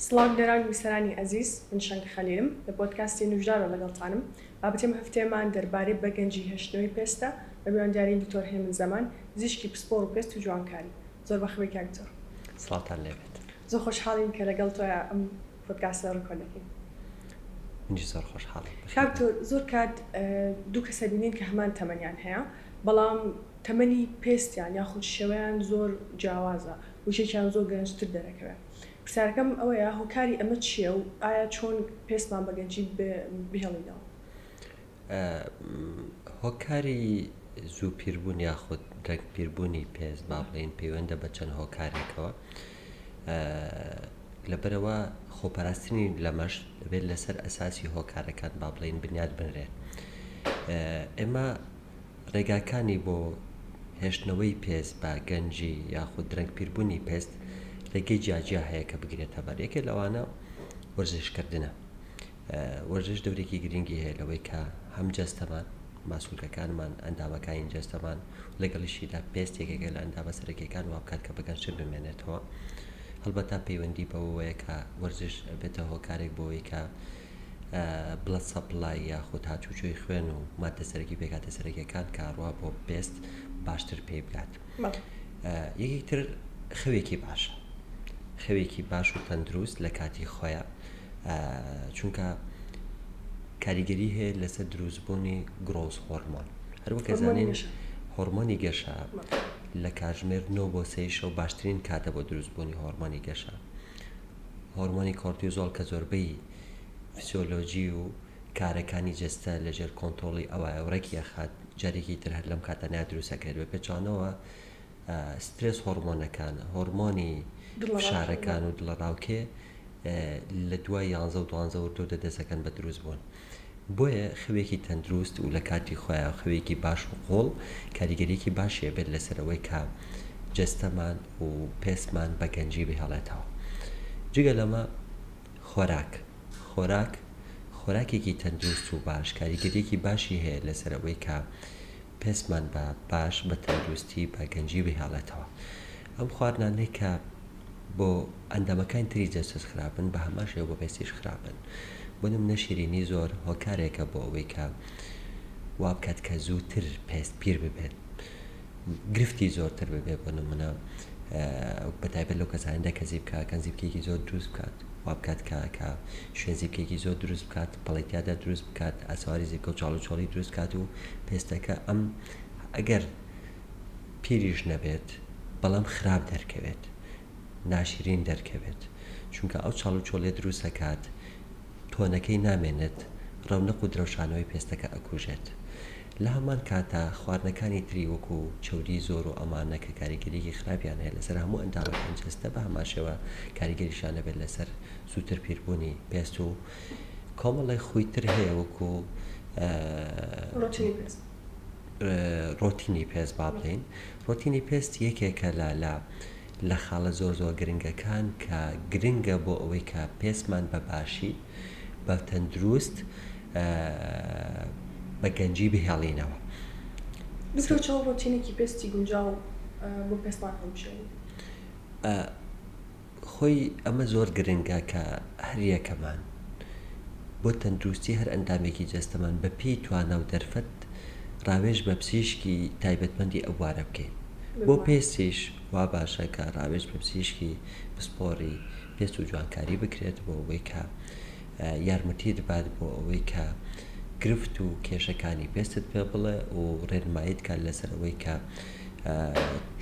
سڵاو بینەران و بیسەرانی ئەزیز، من شەنگە خەلیلم، لە پۆدکاستی نوژدارەوە لەگەڵتانم. بابەتی ئەم هەفتەیەمان دەربارەی بەگەنجی هێشتنەوەی پێستە بە میوانداری دکتۆر هێمن زەمان، پزیشکی پسپۆڕ و پێست و جوانکاری. زۆر بەخێربێی کاک دکتۆر. سڵاوتان لێبێت. زۆر خۆشحاڵین کە لەگەڵ تۆیا ئەم پۆدکاستە ڕیکۆرد دەکەین. منیش زۆر خۆشحاڵم. کاک دکتۆر زۆر کات دوو کەس ئەبینین کە هەمان تەمەنیان هەیە بەڵام تەمەنی پێستیان یاخود شێوەیان زۆر جیاوازە و یەکێکیان زۆر گەنجتر دەرەکەوێت. پرسیارەکەم ئەوەیە هۆکاری ئەمە چییە و ئایا چۆن پێستمان بە گەنجی بهێڵینەوە؟ هۆکاری زوو پیربوون یاخود درەنگ پیربوونی پێست با بڵێین پەیوەندە بە چەند هۆکارێکەوە لەبەرەوە خۆپاراستنی لەمەش دەبێت لەسەر ئەساسی هۆکارەکان با بڵێین بنیات بنرێت ئێمە ڕێگاکانی بۆ هێشتنەوەی پێست بە گەنجی یاخود درەنگ پیربوونی پێست ڕێگەی جیاجیا هەیە کە بگرێتە بەر یەکێ لەوانە وەرزشکردنە وەرزش دەورێکی گرنگی هەیە لەوەی کە هەم جەستەمان ماسولکەکانمان ئەندامەکانی جەستەمان لەگەڵیشیدا پێست یەکێکە لە ئەندامە سەرەکیەکان وا بکات کە بەگەنجتر بمێنێتەوە هەڵبەتە پەیوەندی بەوەیە کە وەرزش بێتە هۆکارێک بۆی کە بڵەد سەپڵای یاخود هاتوچۆی خوێن و ماددە سەرەکی پێکهاتە سەرەکیەکان کە ئەڕوا بۆ پێست باشتر پێی بگات یەکێک تر خەوێکی باشە خەوێکی باش و تەندروست لە کاتی خۆیان چونکە کاریگەری هەیە لەسەر دروستبوونی گرۆز هۆرمۆن هەروەکە زانین هۆرمۆنی گەشە لە کاتژمێر 9 بۆ سێی شەو باشترین کاتە بۆ دروستبوونی هۆرمۆنی گەشە هۆرمۆنی کۆرتیزۆڵ کە زۆربەی فسیۆلۆجی و کارەکانی جەستە لەژێر کۆنتۆڵی ئەوایە و ڕێکی ئەخات جارێکی تر هەر لەم کاتانەیا دروست ئەکرێت بە پێچەوانەوە سترێس هۆرمۆنەکان هۆرمۆنی فشارەکان و دڵەڕاوکێ لە دوای یانزە و دوانزە و دوردە دەستەکەن بە دروست بوون بۆیە خەوێکی تەندروست و لە کاتی خۆیان خەوێکی باش و قوڵ کاریگەریەکی باشی ئەبێت لەسەر ئەوەی کە جەستەمان و پێستمان بە گەنجی بهێڵێتەوە جگە لەمە خۆراک خۆراک خۆراکێکی تەندروست و باش کاریگەریەکی باشی هەیە لەسەر ئەوەی کە پێستمان بە باش بە تەندروستی بە گەنجی بهێڵێتەوە ئەم خواردنانەی کە بۆ ئەندامەکانی تری جەستەت خراپن بە هەمان شێوە بۆ پێستیش خراپن بۆ نمونە شیرینی زۆر هۆکارێکە بۆ ئەوەی کە وا بکات کە زووتر پێست پیر ببێت گرفتی زۆرتر ببێ بۆ نمونە بە تایبەت لەو کەسانەدا کە زیپکە کەن زیپکێکی زۆر دروست بکات وا بکات کە کە شوێن زیپکێکی زۆر دروست بکات پەڵەی تیادا دروست بکات ئاسەواری زیپکە و چاڵ و چۆڵی دروست بکات و پێستەکە ئەم ئەگەر پیریش نەبێت بەڵام خراپ دەرکەوێت ناشرین دەرکەوێت چونکە ئەو چاڵ و چۆڵیە دروست ئەکات تۆنەکەی نامێنێت ڕەونەق و درەوشانەوەی پێستەکە ئەکوژێت لە هەمان کاتا خواردنەکانی تری وەکو چەوری زۆر و ئەمانە کە کاریگەریەکی خراپیان هەیە لەسەر هەموو ئەندامەکان جەستە بە هەمان شێوە کاریگەریشیان ئەبێت لەسەر زووتر پیربوونی پێست و کۆمەڵێک خوی تر هەیە وەکو ڕۆتینی پێست ڕۆتینی پێست با بڵێین ڕۆتینی پێست یەکێکە لە لە لە خاڵە زۆر زۆر گرنگەکان کە گرنگە بۆ ئەوەی کە پێستمان بە باشی بە تەندروست بە گەنجی بهێڵینەوە. دکتۆر چۆن ڕۆتینێکی پێستی گونجاو بۆ پێستمان هەڵبژێرین؟ خۆی ئەمە زۆر گرنگە کە هەریەکەمان بۆ تەندروستی هەر ئەندامێکی جەستەمان بە پێی توانا و دەرفەت ڕاوێژ بە پزیشکی تایبەتمەندی ئەو بوارە بکەین. بۆ پێستیش وا باشە کە ڕاوێژ بە پزیشکی پسپۆڕی پێست و جوانکاری بکرێت بۆ ئەوەی کە یارمەتیت بات بۆ ئەوەی کە گرفت و کێشەکانی پێستت پێ بڵێ و ڕێنماییت کات لەسەر ئەوەی کە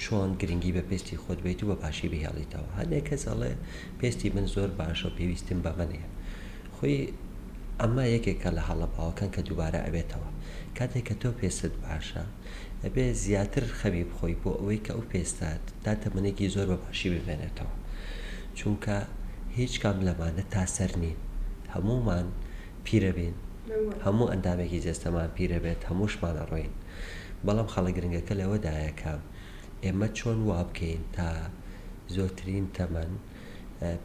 چۆن گرنگی بە پێستی خۆت بیت و بە باشی بهێڵیتەوە هەندێک کەس ئەڵێ پێستی من زۆر باشە و پێویستیم بەمە نییە خۆی ئەمە یەکێکە لە هەڵە باوەکان کە دووبارە ئەبێتەوە کاتێک کە تۆ پێستت باشە ئەبێ زیاتر خەمی بخۆی بۆ ئەوەی کە ئەو پێستە تا تەمەنێکی زۆر بە باشی بمێنێتەوە چونکە هیچ کام لەمانە تا سەر نین هەموومان پیرەبین هەموو ئەندامێکی جەستەمان پیرەبێت هەمووشمان ئەڕۆین بەڵام خاڵە گرنگەکە لەوەدایە کە ئێمە چۆن وابکەین تا زۆرترین تەمەن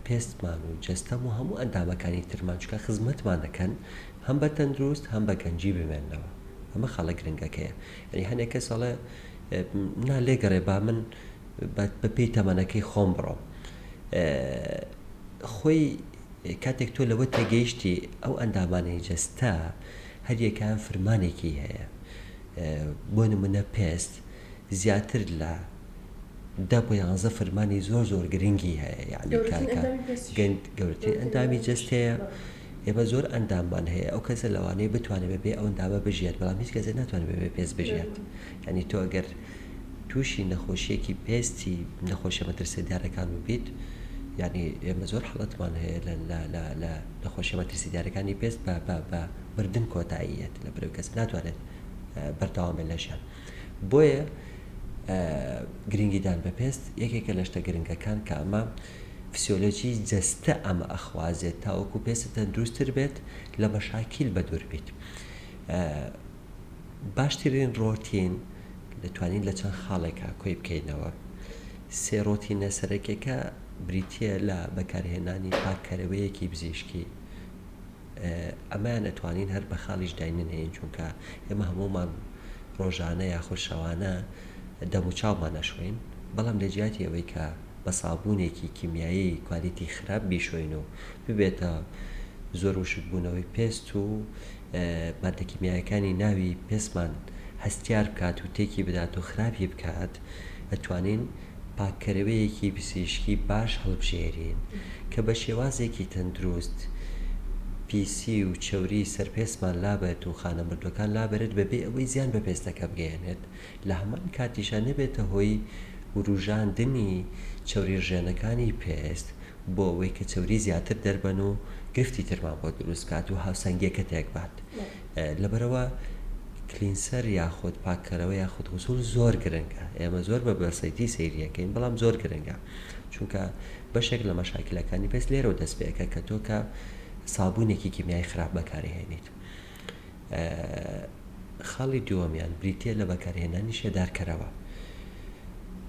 پێستمان و جەستەم و هەموو ئەندامەکانی ترمان چونکە خزمەتمان دەکەن هەم بە تەندروست هەم بە گەنجی بمێننەوە ئەمە خاڵە گرنگەکەیە یعنی هەنێک کەس ئەڵێ نا لێگەڕێ با من بە پێی تەمەنەکەی خۆم بڕۆم. خۆی کاتێک تۆ لەوە تێگەیشتی ئەو ئەندامانەی جەستە هەریەکەیان فرمانێکی هەیە بۆ نمونە پێست زیاتر لە دە بۆ یانزە فرمانی زۆر زۆر گرنگی هەیە یعنی گەورەترین ئەندامی جەستەیە ئێمە زۆر ئەنداممان هەیە ئەو کەسە لەوانەیە بتوانێت بەبێ ئەو ئەندامە بژیێت بەڵام هیچ کەسێک ناتوانێت بەبێ پێست بژیێت یعنی تۆ ئەگەر تووشی نەخۆشیەکی پێستی نەخۆشیە مەترسیدارەکان ببیت یعنی ئێمە زۆر حڵەتمان هەیە لە لە لە لە نەخۆشیە مەترسیدارەکانی پێست بە بە بە مردن کۆتاییەت لە بەرەو کەس ناتوانێت بەردەوام بێت لە ژیان بۆیە گرنگیدان بە پێست یەکێکە لە شتە گرنگەکان کە ئەمە فسیۆلۆجی جەستە ئەمە ئەخوازێت تاوەکو پێست تەندروستتر بێت لە مەشاکیل بەدوور بیت باشترین ڕۆتین دەتوانین لە چەند خاڵێکا کۆی بکەینەوە. سێ ڕۆتینە سەرەکیەکە بریتییە لە بەکارهێنانی پاککەرەوەیەکی پزیشکی، ئەمەیان ئەتوانین هەر بە خاڵیش داینەنێین چونکە ئێمە هەموومان ڕۆژانە یاخود شەوانە دەموچاومان ئەشۆین بەڵام لە جیاتی ئەوەی کە بە سابوونێکی کیمیایی کوالیتی خراپ بیشۆین و ببێتە زۆر وشکبوونەوەی پێست و ماددە کیمیایەکانی ناوی پێستمان هەستیار بکات و تێکی بدات و خراپی بکات، ئەتوانین پاککەرەوەیەکی پزیشکی باش هەڵبژێرین کە بە شێوازێکی تەندروست پیسی و چەوری سەر پێستمان لابەرێت و خانە مردووەکان لابەرێت بەبێ ئەوەی زیان بە پێستەکە بگەیەنێت لە هەمان کاتیشا نەبێتە هۆی وروژاندنی چەوری ڕژێنەکانی پێست بۆ ئەوەی کە چەوری زیاتر دەربەن و گرفتی ترمان بۆ دروست بکات و هاوسەنگیەکە تێکبات لەبەرئەوە cleanser یاخود پاککەرەوە یاخود غسول زۆر گرنگە ئێمە زۆر بە بەسیتی سەیریەکەین بەڵام زۆر گرنگە چونکە بەشێک لە مەشاکلەکانی پێست لێرەوە دەست پێکە کە تۆ کە سابونێکی کیمیای خراپ بەکارهێنیت خاڵی دووەمیان بریتییە لە بەکارهێنانی شێدارکەرەوە.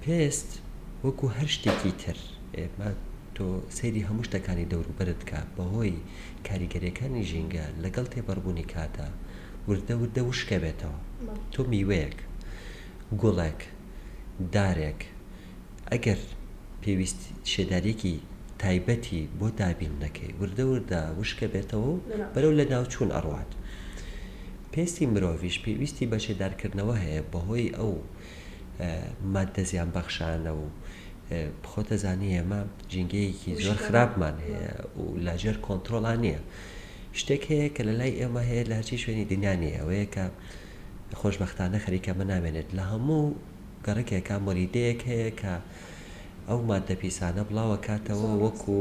پێست وەکو هەر شتێکی تر ئێمە تۆ سەیری هەموو شتەکانی دەوروبەرت کە بەهۆی کاریگەریەکانی ژینگە لەگەڵ تێپەڕبوونی کاتە وردە وردە وشکە بێتەوە تۆ میوەیەک گوڵێک دارێک ئەگەر پێویست شێداریەکی تایبەتی بۆ دابین نەکەی وردە وردە وشکە بێتەوە و بەرەو لەناوچوون ئەڕوات. پێستی مرۆڤیش پێویستی بە شێدارکردنەوە هەیە بەهۆی ئەو ماددە زیانبەخشانە و خۆتەزانی ئێمە ژینگەیەکی زۆر خراپمان هەیە و لە ژێر کۆنترۆڵا نییە. شتێک هەیە کە لە لای ئێمە هەیە لە هەرچی شوێنی دنیا نییە ئەوەیە کە خۆشبەختانە خەریکە ئەمە نامێنێت لە هەموو گەڕەکێکا مۆلیدەیەک هەیە کە ئەو ماددە پیسانە بڵاوەکاتەوە وەکو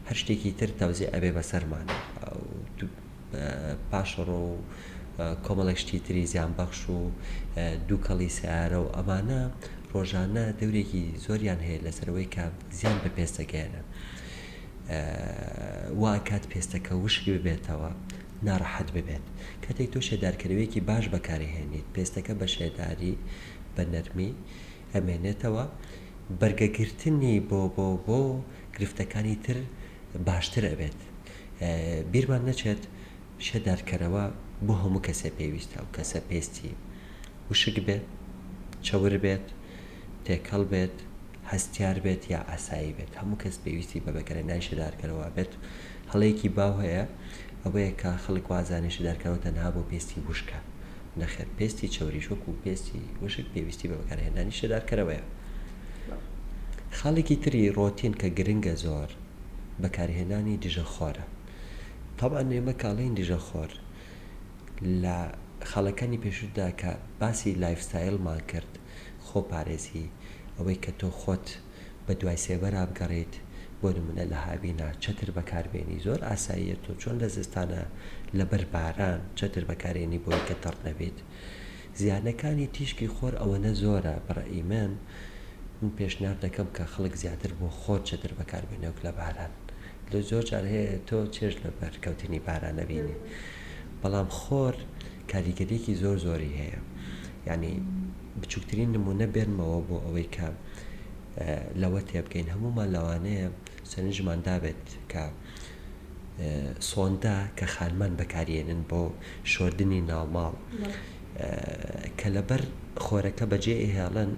هەر شتێکی تر تەوزیع ئەبێ بەسەرمان پاشەڕۆ و کۆمەڵێک شتی تری زیانبەخش و دووکەڵی سیارە و ئەمانە ڕۆژانە دەورێکی زۆریان هەیە لەسەرەوەی کە زیان بە پێست دەگەیەنن وا ئەکات پێستەکە وشک ببێتەوە ناڕەحەت ببێت کاتێک تۆ شێدارکەرەوەیەکی باش بەکارهێنیت پێستەکە بە شێداری بە نەرمی ئەمێنێتەوە بەرگەگرتنی بۆ بۆ بۆ گرفتەکانی تر باشتر ئەبێت بیرمان نەچێت شێدارکەرەوە بۆ هەموو کەسێ پێویستە ئەو کەسە پێستی وشک بێت چەور بێت تێکەڵ بێت هەستیار بێت یا ئاسایی بێت هەموو کەس پێویستی بە بەکارهێنانی شێدارکەرەوە بێت هەڵەیەکی باو هەیە ئەوەیە کە خەڵک وازانێ شێدارکەرەوە تەنها بۆ پێستی وشکە نەخێر پێستی چەوریش وەکو پێستی وشک پێویستی بە بەکارهێنانی شێدارکەرەوەیە. خاڵێکی تری ڕۆتین کە گرنگە زۆر بەکارهێنانی دژە خۆرە تەبعەن ئێمە کە ئەڵێین دژە خۆر لە خاڵەکانی پێشوودا کە باسی lifestyle مان کرد خۆپارێزی ئەوەی کە تۆ خۆت بە دوای سێبەرا بگەڕێیت بۆ نمونە لە هاوینا چەتر بەکاربێنی زۆر ئاساییە تۆ چۆن لە زستانا لەبەر باران چەتر بەکارێنی بۆی کە تەڕ نەبیت زیانەکانی تیشکی خۆر ئەوەنە زۆرە بە ڕەئی من من پێشنیار دەکەم کە خەڵک زیاتر بۆ خۆر چەتر بەکاربێنێ وەک لە باران لە زۆر جار هەیە تۆ چێژ لە بەرکەوتنی باران نەبینی بەڵام خۆر کاریگەریەکی زۆر زۆری هەیە یعنی بچووکترین نمونە بێنمەوە بۆ ئەوەی کە لەوە تێبگەین هەموومان لەوانەیە سەرنجمان دابێت کە سۆندە کە خانمان بەکاریێنن بۆ شۆردنی ناوماڵ کە لەبەر خۆرەکە بەجێ ئەهێڵن.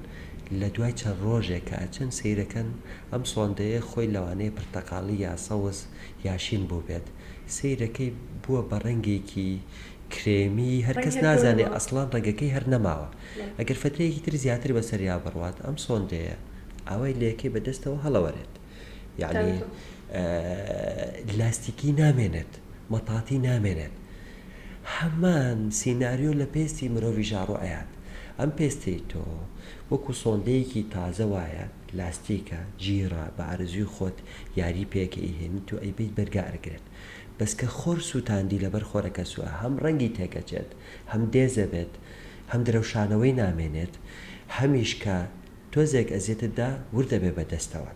لە دوای چەند ڕۆژێک کە ئەچن سەیرەکەن ئەم سۆندەیە خۆی لەوانەیە پرتەقاڵی یا سەوز یا شین بووبێت سەیرەکەی بووە بە ڕەنگێکی کرێمی هەر کەس نازانێ ئەسڵان ڕەنگەکەی هەر نەماوە ئەگەر فەترەیەکی تر زیاتر بەسەریا بڕوات ئەم سۆندەیە ئاوای لەکەی بە دەستەوە هەڵەوەرێت یعنی لاستیکی نامێنێت مەتاتی نامێنێت هەمان سیناریۆ لە پێستی مرۆڤیشا ڕوئەیات ئەم پێستەی تۆ وەکو سۆندەیەکی تازە وایە لاستیکە جیڕە بە ئارەزوی خۆت یاری پێکە ئیهێنیت و ئەیبەیت بەرگا ئەگرێت بەس کە خۆر سوتاندی لەبەر خۆرەکە سوە هەم ڕەنگی تێکەچێت هەم دێزەبێت هەم درەوشانەوەی نامێنێت هەمیش کە تۆزێک ئەزیەتت دا وردەبێ بە دەستەوە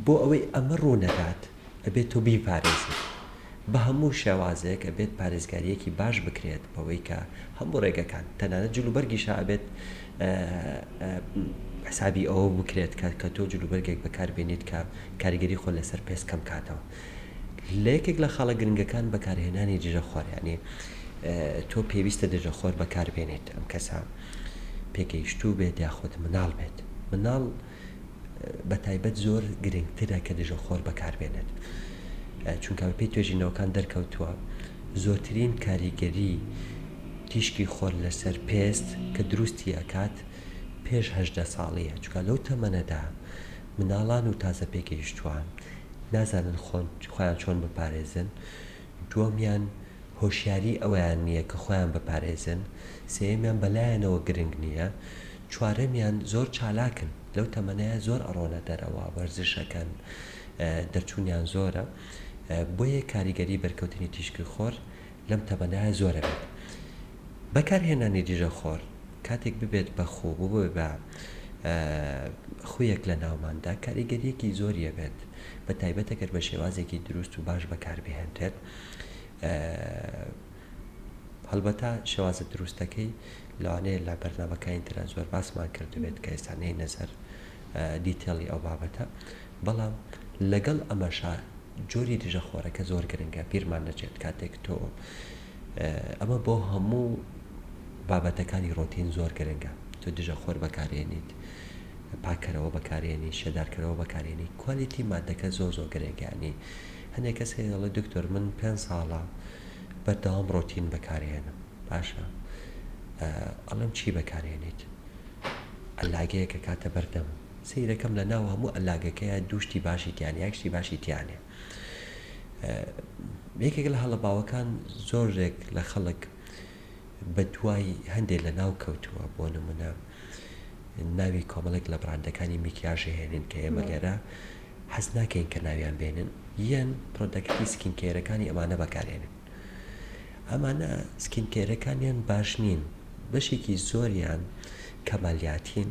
بۆ ئەوەی ئەمە ڕوونەدات ئەبێت تۆ بیپارێزیت بە هەموو شێوازێک ئەبێت پارێزگارییەکی باش بکرێت بەوەی کە هەموو ڕێگەکان تەنانەت جلوبەرگیشا ئەبێت حسابی ئەوە بکرێت کە کە تۆ جلوبەرگێک بەکاربێنیت کە کاریگەری خۆ لەسەر پێست کەم کاتەوە لە یەکێک لە خاڵە گرنگەکان بەکارهێنانی دژەخۆر یعنی تۆ پێویستە دژەخۆر بەکاربێنیت ئەم کەسە پێگەیشتوو بێت یاخود مناڵ بێت مناڵ بە تایبەت زۆر گرنگترە کە دژە خۆر بەکاربێنێت چونکە بەپێی توێژینەوەکان دەرکەوتووە زۆرترین کاریگەری تیشکی خۆر لەسەر پێست کە دروستی ئەکات پێش هەژدە ساڵیە چونکە لەو تەمەنەدا مناڵان و تازە پێگەیشتووان نازانن خۆن خۆیان چۆن بپارێزن دووەمیان هۆشیاری ئەوەیان نییە کە خۆیان بپارێزن، سێیەمیان بەلایانەوە گرنگ نییە، چوارەمیان زۆر چالاکن لەو تەمەنەیا زۆر ئەڕۆنە دەرەوە وەرزش ئەکەن دەرچوونیان زۆرە بۆیە کاریگەری بەرکەوتنی تیشکی خۆر لەم تەمەنایە زۆر ئەبێت. بەکارهێنانی دژە خۆر کاتێک ببێت بە خوو ببێت بە خوویەک لە ناوماندا کاریگەریەکی زۆری ئەبێت بە تایبەت ئەگەر بە شێوازێکی دروست و باش بەکاربهێنرێت هەڵبەتە شێوازە دروستەکەی لەوانەیە لە بەرنامەکانی ترا زۆر باسمان کردبێت کە ئێستا نەینە سەر دیتێڵی ئەو بابەتە بەڵام لەگەڵ ئەمەشا جۆری دژە خۆرەکە زۆر گرنگە بیرمان نەچێت کاتێک تۆ ئەمە بۆ هەموو بابەتەکانی ڕۆتین زۆر گرنگە تۆ دژە خۆر بەکارێنیت پاکەرەوە بەکارێنی شێدارکەرەوە بەکارێنی کوالیتی مادەکە زۆر زۆر گرنگە ینی هەندێک کەس هەیە دەڵێت دکتۆر من پێنج ساڵە بەردەوام ڕۆتین بەکارهێنم باشە ئەڵێم چی بەکارهێنیت ئەلاگەیەک ئەکاتە بەردەم سەیرەکەم لە ناو هەموو ئەلاگەکەیە دوو شتی باشی تیانە یەک شتی باشی تیانە یەکێک لە هەڵە باوەکان زۆرێک لە خەڵک بە دوای هەندێک لە ناو کەوتووە بۆ نمونە ناوی کۆمەڵێک لە بڕاندەکانی میکیاژ هێنین کە ئێمە لێرە حەز ناکەین کە ناویان بێنن یەن product ی skin care ەکانی ئەمانە بەکارێنن ئەمانە skin care ەکانیان باش نین بەشێکی زۆریان کەمالیاتین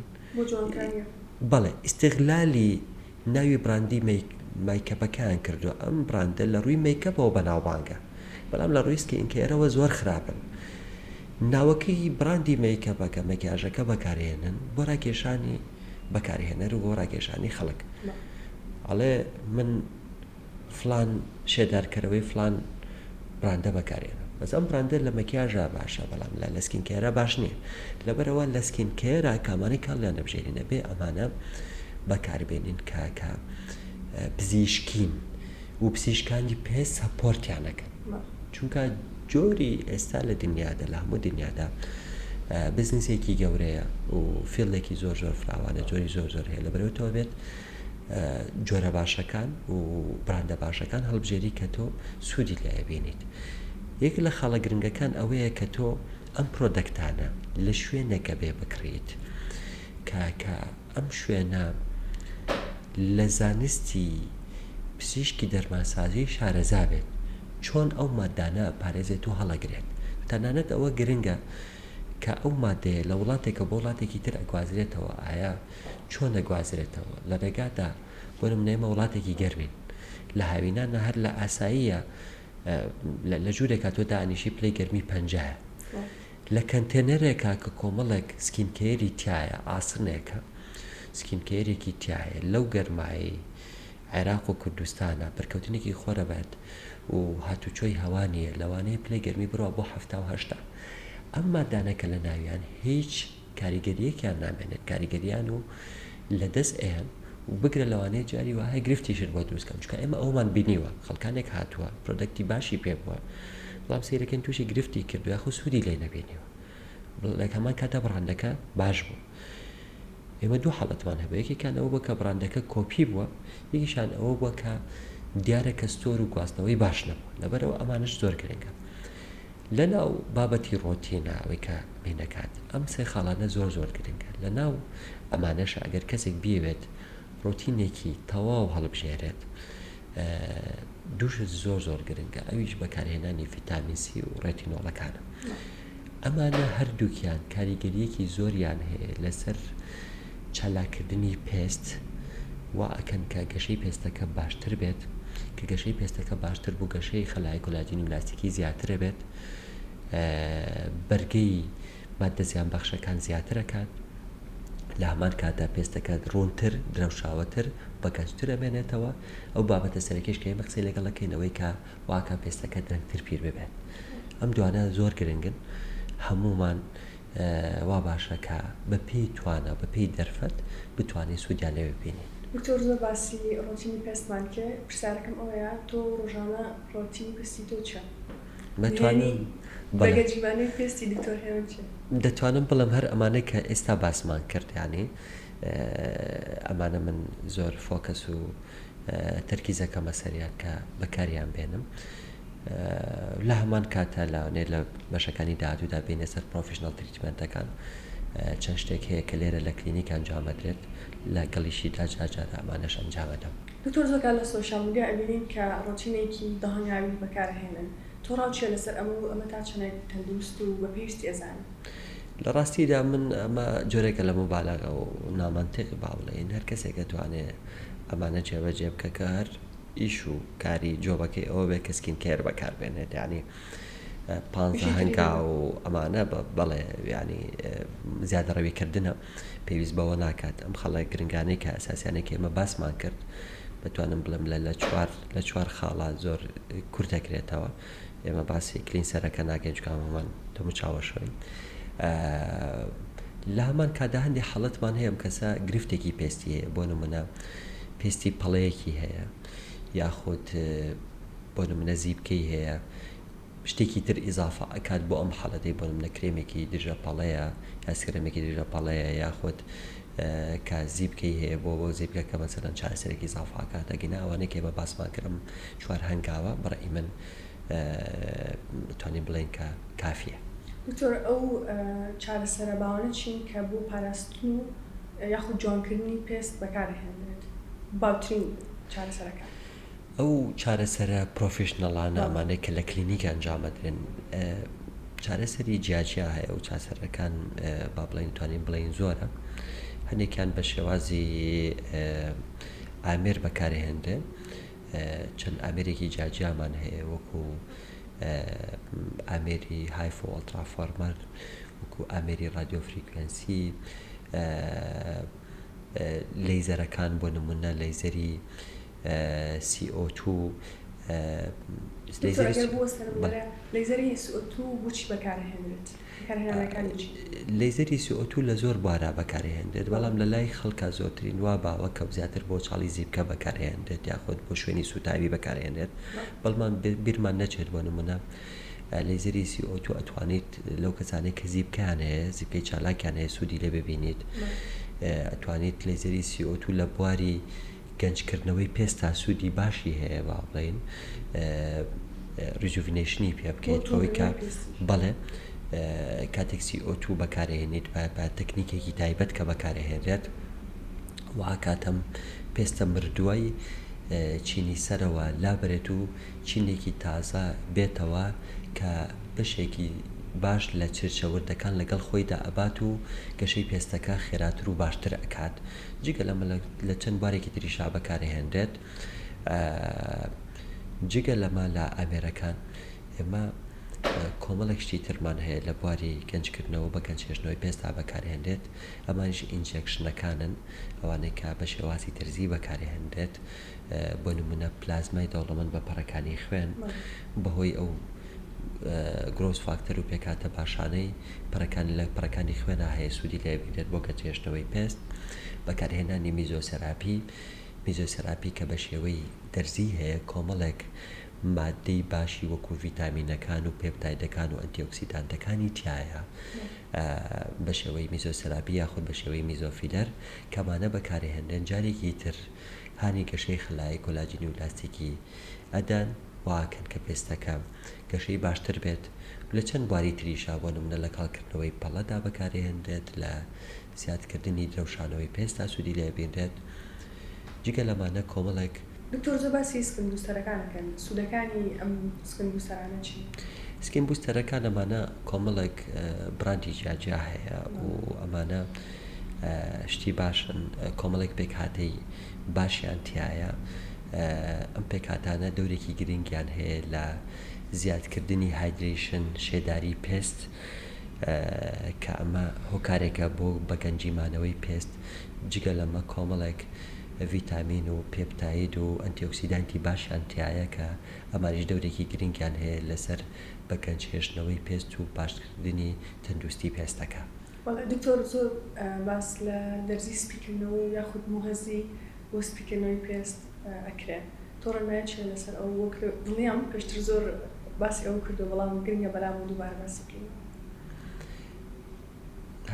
بەڵێ ئیستغلالی ناوی براندی مایکەپەکەیان کردووە ئەم براندە لە ڕووی مەیکەپەوە بەناوبانگە بەڵام لە ڕووی skin care ەوە زۆر خراپن ناوەکەی براندی مەیکەپەکە مەکیاژەکە بەکارهێنن بۆ ڕاکێشانی بەکارهێنەر و بۆ ڕاکێشانی خەڵک ئەڵێ من فلان شێدارکەرەوەی فلان براندە بەکارێنم بەس ئەم براندە لە مەکیاژا باشە بەڵام لە لە skin care ا باش نییە لەبەرەوە لە skin care ا کامانەی کاڵیان دەبژێرینە بێ ئەمانە بەکاربێنین کە کە پزیشکین و پزیشکانی پێ support یانەکەن چونکە جۆری ئێستا لە دنیادا لە هەموو دنیادا بزنسێکی گەورەیە و field ێکی زۆر زۆر فراوانە جۆری زۆر زۆر هەیە لەبەرەوە تۆ بێت جۆرە باشەکان و براندە باشەکان هەڵبژێری کە تۆ سوودی لێ ئەبینیت یەک لە خاڵە گرنگەکان ئەوەیە کە تۆ ئەم product انە لە شوێنێکە بێ بکڕیت کە کە ئەم شوێنە لە زانستی پزیشکی دەرمانسازی شارەزا بێت چۆن ئەو مادانە ئەپارێزێت و هەڵەگرێت تەنانەت ئەوە گرنگە کە ئەو مادەیە لە وڵاتێکە بۆ وڵاتێکی تر ئەگوازرێتەوە ئایا چۆن ئەگوازرێتەوە لە ڕێگادا بۆ نمونە ئێمە وڵاتێکی گەرمین لە هاوینانە هەر لە ئاساییە لە ژوورێکا تۆ دانیشی پلەی گەرمی پەنجایە لە کەنتێنەرێکا کە کۆمەڵێک skin care ی تایە ئاسنێکە skin care ێکی تایە لەو گەرمایی عێراق و کوردستانە بەرکەوتنێکی خۆرە بێت و هاتوچۆی هەوا نییە لەوانەیە پلەی گەرمی بڕوا بۆ 70 ئەم مادانە کە لە ناویان هیچ کاریگەریەکیان نامێنێت کاریگەریان و لە دەست ئەیەن و بگرە لەوانەیە جاری وا هەیە گرفتیشت بۆ دروست کەن چونکە ئێمە ئەوەمان بینیوە خەڵکانێک هاتووە product ی باشی پێ بووە بەڵام سەیرەکەین تووشی گرفتی کردو یاخود سوودی لێ نەبینیوە لە هەمان کاتدا بڕاندەکە باش بوو ئێمە دوو حاڵەتمان هەبوو یەکێکیان ئەوە بووە کە بڕاندەکە کۆپی بووە یەکیشان ئەوە بووە کە دیارە کە store و گواستنەوەی باش نەبووە لەبەرەوە ئەمانش زۆر گرنگە لەناو بابەتی ڕۆتینە ئەوەی کە مینەکات ئەم سێ خاڵانە زۆر زۆر گرنگە لەناو ئەمانەشە ئەگەر کەسێک بیەوێت ڕۆتینێکی تەواو هەڵبژێرێت دوو شت زۆر زۆر گرنگە ئەویش بەکارهێنانی ڤیتامین سی و ڕێتینۆڵەکانە ئەمانە هەردووکیان کاریگەریەکی زۆریان هەیە لەسەر چالاککردنی پێست وا ئەکەن کە گەشەی پێستەکە باشتر بێت، کە گەشەی پێستەکە باشتر بوو گەشەی خەلای کۆلاجین و لاستیکی زیاتر ئەبێت، بەرگەی ماددە زیانبەخشەکان زیاتر ئەکات، لە هەمان کاتدا پێستەکە ڕوونتر، درەوشاوەتر، بەگەنجتر ئەمێنێتەوە. ئەو بابەتە سەرەکیش کە ئێمە قسەی لەگەڵ ئەکەین ئەوەی کە وا ئەکات پێستەکە درەنگتر پیر ببێت. ئەم دوانە زۆر گرنگن، هەموومان وا باشە کە بە پێی توانا بە پێی دەرفەت بتوانین سوودیان لێ ببینین. دکتۆر زۆر باسی ڕۆتینی پێستمان کرد پرسیارەکەم ئەوەیە تۆ ڕۆژانە ڕۆتینی پێستی تۆ چیە؟ دەتوانم بەڵێ. بەگەنجیمانەی پێستی دکتۆر هێمن چیە؟ دەتوانم بڵێم هەر ئەمانەی کە ئێستا باسمان کرد یانی ئەمانە من زۆر focus و تەرکیزەکەمە سەریان کە بەکاریان بێنم. لە هەمان کاتە لەوانەیە لە بەشەکانی داهاتوودا بێینە سەر professional treatment ەکان چەند شتێک هەیە کە لێرە لە کلینیک ئەنجامەدرێت لە گەڵیشیدا جار جارە ئەمانەش ئەنجامەدەم. دکتۆر زۆر کات لە social media ئەبینین کە ڕۆتینێکی دەهەنگاوی بەکار ئەهێنن تۆ ڕاو چیە لەسەر ئەمە و ئەمە تا چەنێک تەندروست و بە پێویستی ئەزانی؟ لە ڕاستیدا من ئەمە جۆرێکە لە موبالەغە و نامەنتیق با بڵێین هەر کەسێک ئەتوانێ ئەمانە جێبەجێ بکە کە هەر ئیش و کاری job ەکەی ئەوە بێت کە skin care بەکار بێنێت یعنی پانزە هەنگاو و ئەمانە بەڵێ ینی زیادەڕەوی کردنە پێویست بەوە ناکات ئەم خەڵە گرنگانەی کە ئەساسیانەی کە ئێمە باسمان کرد بتوانم بڵێم لە لە چوار لە چوار خاڵە زۆر کورت دەکرێتەوە ئێمە باسی cleanser ەکە ناکەین چونکە هەموومان دەموچاوەشۆین لە هەمان کاتدا هەندێک حاڵەتمان هەیە ئەم کەسە گرفتێکی پێستی هەیە بۆ نمونە پێستی پەڵەیەکی هەیە یاخود بۆ نمونە زیپکەی هەیە شتێکی تر ئیزافە ئەکات بۆ ئەم حاڵەتەی بۆ نمونە کرێمێکی دژە پەڵەیە یا سکرێمێکی دژە پەڵەیە یاخود کە زیپکەی هەیە بۆ بۆ زیپکەکە مەسەلەن چارەسەرێکی ئیزافە ئەکات ئەگینا ئەوانەی کە ئێمە باسمان کرد ئەم چوار هەنگاوە بەڕەئی من توانین بڵێین کە کافیە. دکتۆر ئەو چارەسەرە باوانە چین کە بۆ پاراستن و یاخود جوانکردنی پێست بەکارئەهێنرێت؟ باوترین چارەسەرەکان. ئەو چارەسەرە professional انە ئەمانەی کە لە کلینیک ئەنجامەدرێن چارەسەری جیاجیا هەیە و چارەسەرەکان با بڵێین توانین بڵێین زۆرە هەندێکیان بە شێوازی ئامێر بەکارهێنرێن چەند ئامێرێکی جیاجیامان هەیە وەکو ئامێری HIFU Ultraformer وەکو ئامێری radio frequency لەیزەرەکان بۆ نمونە لەیزەری CO2 لەیزەری CO2 بۆچی بەکارهێنرێت؟ لەیزەری CO2 لە زۆر بوارا بەکارهێنرێت بەڵام لە لای خەڵکا زۆرترین وا باوە کە زیاتر بۆ چاڵی زیپکە بەکارهێنرێت یاخود بۆ شوێنی سووتاوی بەکارهێنرێت بەڵام بیرمان نەچێت بۆ نمونە لەیزەری CO2 ئەتوانیت لەو کەسانەی کە زیپکەیان هەیە زیپکەی چالاکیان هەیە سوودی لێ ببینیت ئەتوانیت لەیزەری CO2 لە بواری گەنجکردنەوەی پێستا سوودی باشی هەیە با بڵێین rejuvenation ی پێ بکەیت بەوەی کە بەڵێ کاتێک CO2 بەکارهێنیت بە تەکنیکێکی تایبەت کە بەکارهێنرێت واکاتەم پێستە مردووەی چینی سەرەوە لابرێت و چینێکی تازە بێتەوە کە بەشێکی باش لە چرچە وردەکان لەگەڵ خۆیدا ئەبات و گەشەی پێستەکە خێراتر و باشتر ئەکات. جگە لەمە لە چەند بوارێکی تریشا بەکارئەهێنرێت جگە لەمە لە ئامێرەکان ئێمە کۆمەڵێک شتی ترمان هەیە لە بواری گەنجکردنەوە بە گەنج هێشتنەوەی پێستا بەکارهێنرێت ئەمانیش injection ەکانن ئەوانەی کە بە شێوازی دەرزی بەکارهێنرێت بۆ نمونە پلازمای دەوڵەمەند بە پەڕەکانی خوێن بەهۆی ئەو growth factor و پێکهاتە باشانەی پەڕەکان لە پەڕەکانی خوێنا هەیە سوودی لێ بگرێت بۆ گەنجهێشتنەوەی پێست. بەکارهێنانی میزۆسێراپی، میزۆسێراپی کە بە شێوەی دەرزی هەیە کۆمەڵێک ماددەی باشی وەکو ڤیتامینەکان و پێپتایدەکان و ئەنتیئۆکسیدانتەکانی تیایە بە شێوەی میزۆسێراپی یاخود بە شێوەی میزۆفیلەر کەمانە بەکارهێنرێن جارێکی تر هانی گەشەی خلایەی کۆلاجینی و لاستیکی ئەدەن واکەن کە پێستەکە گەشەی باشتر بێت و لە چەند بواری تریشا بۆ نمونە لە کاڵکردنەوەی پەڵەدا بەکارئەهێنرێت لە زیادکردنی درەوشانەوەی پێستا سوودی لێ ئەبینرێت جگە لەمانە کۆمەڵێک. دکتۆر زۆر باسی skin booster ەکان ئەکەن سوودەکانی ئەم skin booster انە چین؟ skin booster ەکان ئەمانە کۆمەڵێک براندی جیاجیا هەیە و ئەمانە شتی باشن کۆمەڵێک پێکهاتەی باشیان تیایە ئەم پێکهاتانە دەورێکی گرنگیان هەیە لە زیادکردنی hydration شێداری پێست کە ئەمە هۆکارێکە بۆ بە گەنجی مانەوەی پێست جگە لەمە کۆمەڵێک ڤیتامین و پێپتاید و ئەنتیئۆکسیدانتی باشیان تیایە کە ئەمانیش دەورێکی گرنگیان هەیە لەسەر بە گەنج هێشتنەوەی پێست و باشکردنی تەندروستی پێستەکە. بەڵێ دکتۆر زۆر باس لە دەرزی سپیکردنەوە و یاخود موغەزی بۆ سپیکردنەوەی پێست ئەکرێ تۆ ڕێنمایت چیە لەسەر ئەو وەک دڵنیام پێشتر زۆر باسی ئەوە کردوە بەڵام گرنگە بەلامەوە دووبارە باسی بکەینەوە.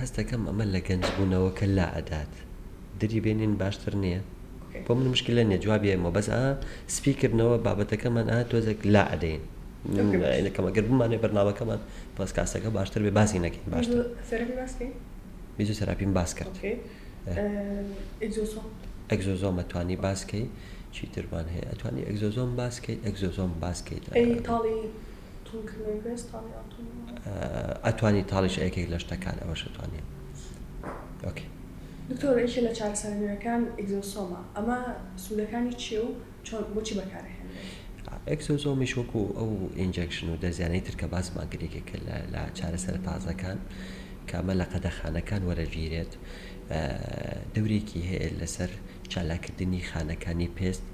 هەست دەکەم ئەمە لە گەنج بوونەوەکە لا ئەدات دری بێنین باشتر نییە بۆ من مشکلە نییە جوابی ئێمە بەس ئا سپی کردنەوە بابەتەکەمان ئا تۆزێک لا ئەدەین کەمە گەر بمانێ بەرنامەکەمان پۆدکاستەکە باشتر بێ باسی نەکەین باشتر میزۆ سەراپیم باس کرد exosome ئەتوانی باس کەی چیترمان هەیە ئەتوانی exosome باس کەیت exosome باس کەیت ئەتوانی تاڵیش یەکێک لە شتەکان ئەوەش ئەتوانی okay. دکتۆر یەکێ لە چارەسەرە نوێیەکان exosome ە ئەمە سوودەکانی چیە و چۆن بۆچی بەکارئەهێنرێت؟ exosome یش وەکو ئەو injection و دەرزیانەی تر کە باسمان کرد یەکێکە لە چارەسەرە تازەکان کە ئەمە لە قەدەخانەکان وەرەگیرێت دەورێکی هەیە لەسەر چالاککردنی خانەکانی پێست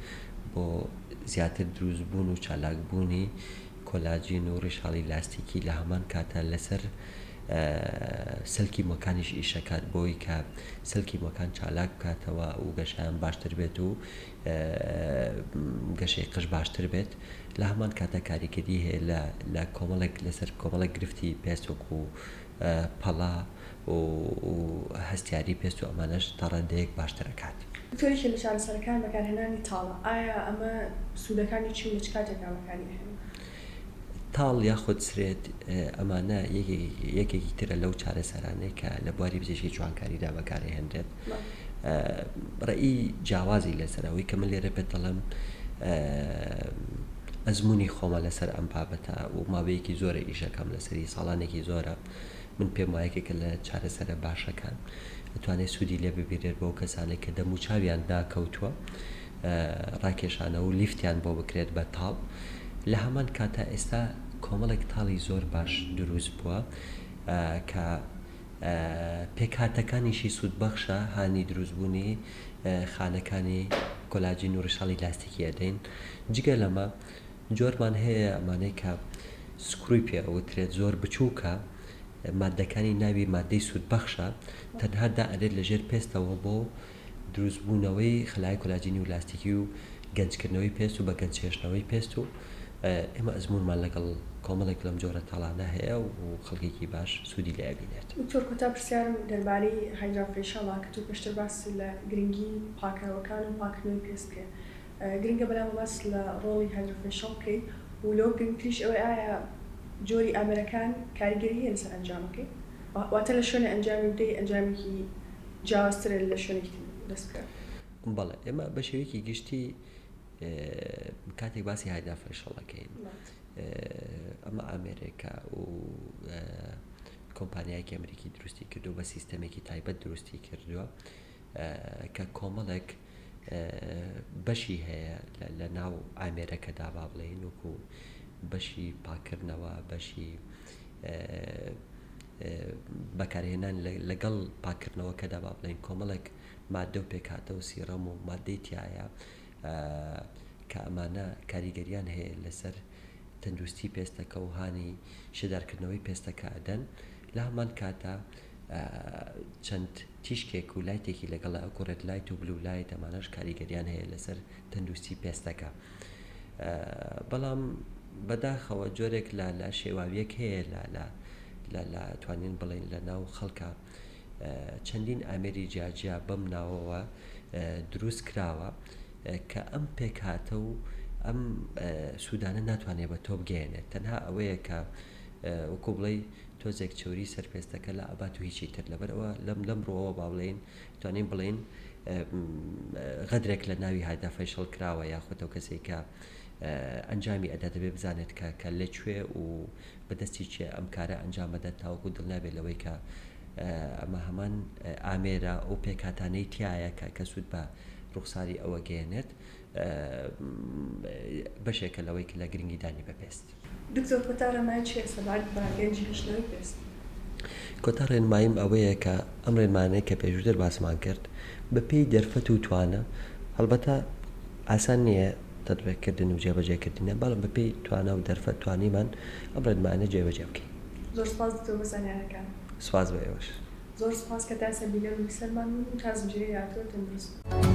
بۆ زیاتر دروستبوون و چالاکبوونی کۆلاجین و ڕیشاڵی لاستیکی لە هەمان کاتا لەسەر سەلکی مۆکانیش ئیشەکات بۆی کە سەلکی مۆکان چالاک بکاتەوە و گەشەیان باشتر بێت و گەشەی قژ باشتر بێت لە هەمان کاتا کاریگەری هەیە لە لە کۆمەڵێک لەسەر کۆمەڵێک گرفتی پێست وەکو پەڵە و هەستیاری پێست و ئەمانەش تا ڕادەیەک باشتر ئەکات. دکتۆر یەکێ لە چارەسەرەکان بەکارهێنانی تاڵە ئایا ئەمە سوودەکانی چی و لە چ کاتێکا بەکاری ئەهێنن؟ تاڵ یاخود سرێت ئەمانە یەکێکی ترە لەو چارەسەرانەی کە لە بواری پزیشکی جوانکاریدا بەکارئەهێنرێت ڕێی جیاوازی لەسەر ئەوەی کە من لێرە پێت دەڵێم ئەزمموی خۆمە لەسەر ئەم بابەتە و ماوەیەکی زۆرە ئیشەکەم لەسەری ساڵانێکی زۆرە من پێم وایە یەکێکە لە چارەسەرە باشەکان ئەتوانێت سوودی لێ ببینرێت بۆ کەسانێک کە دەم و چاویان داکەوتووە ڕاکێشانەوە و لیفتیان بۆ بکرێت بە تاڵ لە هەمان کاتا ئێستا کۆمەڵێک تاڵی زۆر باش دروست بووە کە پێکهاتەکانیشی سوودبەخشە هانی دروستبوونی خانەکانی کۆلاجین و ڕیشاڵی لاستیکی ئەدەین جگە لەمە جۆرمان هەیە ئەمانەی کە screw ی پێ ئەوترێت زۆر بچووکە ماددەکانی ناوی ماددەی سوودبەخشە تەنها دائەنرێت لە ژێر پێستەوە بۆ دروستبوونەوەی خەلایای کۆلاجینی و لاستیکی و گەنجکردنەوەی پێست و بە گەنج هێشتنەوەی پێست و ئێمە ئەزموونمان لەگەڵ کۆمەڵێک لەم جۆرە تاڵانە هەیە و خەڵکێکی باش سوودی لێ ئەبینێت. دکتۆر کۆتا پرسیارم دەربارەی HydraFacial ە کە تۆ پێشتر باست لە گرنگی پاکەرەوەکان و پاکردنەوەی پێست کرد گرنگە بەلامەوە باس لە ڕۆڵی HydraFacial بکەیت و لەوە گرنگتریش ئەوەی ئایا جۆری ئامێرەکان کاریگەری هەیە لەسەر ئەنجامەکەی واتە لە شوێنێ ئەنجامی بدەی ئەنجامێکی جیاوازترە لە شوێنێکی تر دەست بکەوێت. بەڵێ ئێمە بە شێوەیەکی گشتی کاتێک باسی HydraFacial ئەکەین ئەمە ئامێرێکە و کۆمپانیایەکی ئەمریکی دروستی کردو بە سیستەمێکی تایبەت دروستی کردووە کە کۆمەڵێک بەشی هەیە لە ناو ئامێرەکەدا با بڵێین وەکو بەشی پاکردنەوە بەشی بەکارهێنان لەگەڵ پاکردنەوەکەدا با بڵێین کۆمەڵێک مادە و پێکهاتە و serum و مادەی تایە کە ئەمانە کاریگەریان هەیە لەسەر. تەندروستی پێستەکە و هانی شێدارکردنەوەی پێستەکە ئەدەن لە هەمان کاتا چەند تیشکێک و لایتێکی لەگەڵە ئەکو red light و blue light ئەمانەش کاریگەریان هەیە لەسەر تەندروستی پێستەکە بەڵام بەداخەوە جۆرێک لە لە شێواویەک هەیە لە لە لە لە توانین بڵین لە ناو خەڵکە چەندین ئامێری جیاجیا بەم ناوەوە دروست کراوە کە ئەم پێکهاتە و ئەم سوودانە ناتوانێت بە تۆ بگەیەنێت تەنها ئەوەیە کە وەکو بڵێی تۆزێک چەوری سەر پێستەکە لا ئەبات و هیچی تر لەبەرئەوە لەم لەم ڕووەوە با بڵێین توانین بڵێین غەدرێک لە ناوی هایدا فەیشڵ کراوە یاخود ئەو کەسێک کە ئەنجامی ئەدا دەبێ بزانێت کە کە لە کوێ و بەدەستی کێ ئەم کارە ئەنجام ئەدات تاوەکو دڵنیا بێت لەوەی کە ئەمە هەمان ئامێرە ئەو پێکهاتانەی تایە کە کە سوود بە ڕوخساری ئەوە گەیەنێت بەشێکە لەوەی کە لە گرنگیدانی بە پێست. دکتۆر کۆتا ڕێنمایت چیە سەبارەت بە گەنجی هێشتنەوەی پێست؟ کۆتا ڕێنماییم ئەوەیە کە ئەم ڕێنمایانەی کە پێشووتر باسمان کرد بە پێی دەرفەت و توانا هەڵبەتە ئاسان نییە تەتبیق کردن و جێبەجێ کردنیان بەڵام بە پێی توانا و دەرفەت توانیمان ئەم ڕێنمایانە جێبەجێ بکەین. زۆر سوپاس دکتۆر بۆ زانیاریەکانت. سوپاس بۆ ئێوەش. زۆر سوپاس کە تا ئێستا بینەر و بیسەرمان بوون و تا زنجیرەی داهاتوو تەندروست بن.